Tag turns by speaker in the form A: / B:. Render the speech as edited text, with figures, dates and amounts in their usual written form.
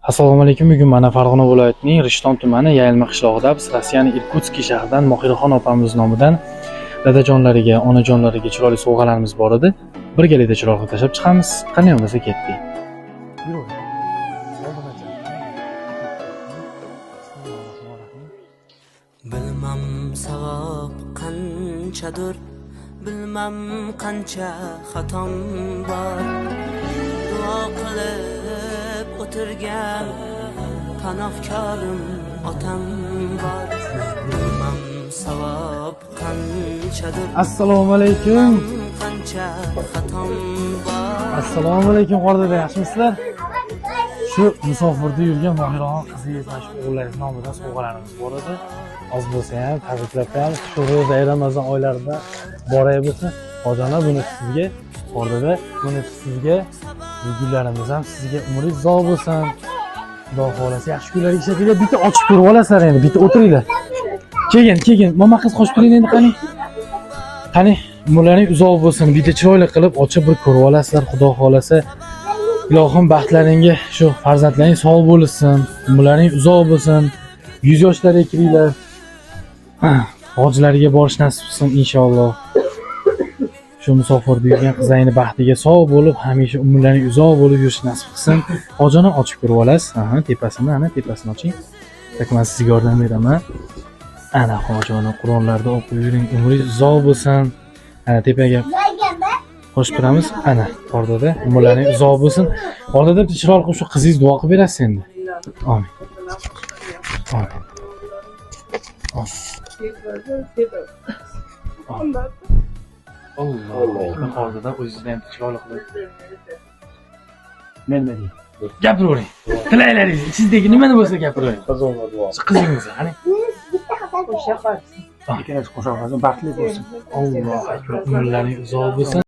A: Assalomu alaykum. Bugun mana Farg'ona viloyatining Rishton tumani Yayilma qishlog'ida biz Rossiyaning Irkutskiy shahridan Mohiraxon opamiz nomidan dadajonlariga, onajonlariga chiroyli sovg'alarimiz bor edi. Birgalikda chiroyli qilib tashlab chiqamiz. Qani bo'lmasa ketdik.
B: Bilmam savob qanchadir, bilmam qancha xatom bor. Duo qilib o'tirgan panohkorim otam bor. Bilmam savob qanchadir,
A: Assalomu alaykum.
B: qancha xatom bor.
A: Assalomu alaykum, qor dada, yaxshimisizlar? Shu musofirda yurgan Mohiraxon qizingiz, mana shu o'g'illaringiz nomidan sovg'alarimiz bor edi. Oz bo'lsa ham tabriklab qo'yamiz. Shu ro'za, Ramazon oylarida boray bo'lsin. Hojana, buni sizga, qor dada, buni sizga, bu gullarimiz ham sizga, umringiz uzoq bo'lsin. Xudo xohlasa, yaxshi kunlarga ishlatinglar. Bitta ochib ko'rib olasizlar endi, bitta o'tiringlar. Keyin, keyin, momo qiz qo'shib turing endi, qani. Qani, umrlaring uzoq bo'lsin. Bitta chiroyli qilib ochib bir ko'rib olasizlar, Xudo xohlasa. Ilohim baxtlaringga shu farzandlaring sog' bo'lsin, umrlaring uzoq bo'lsin. 100 yoshlarga kiringlar. Hojlarga borish nasib qilsin inshaalloh. Shu musofirda yurgan qizlaringni baxtiga sog' bo'lib, hamisha umrlaring uzoq bo'lib yurish nasib qilsin. Hojani ochib ko'rib olasiz. Aha, tepasini, ana tepasini oching. Так, men sizga yordam beraman. Ana hojani Qur'onlarda o'qib yuring, umringiz uzoq bo'lsin. Ana tepaga qo'shib turamiz. Ana pordada umrlaring uzoq bo'lsin. Pordada bitta chiroyli qilib shu qizingiz duo qilib berasiz endi. Amin. Amin. Amin. Alloh. Pordada o'zingizni ham chiroyli qilib. Men nima deyman? Gapiravering. Tilaklaringiz, ichingizdagi nimani bo'lsa gapiravering. Shu qizingiz, qani?
C: Ikkalasi qo'sha qolsin, baxtli bo'lsin.
A: Allohu akbar. Umrlaring uzoq bo'lsin.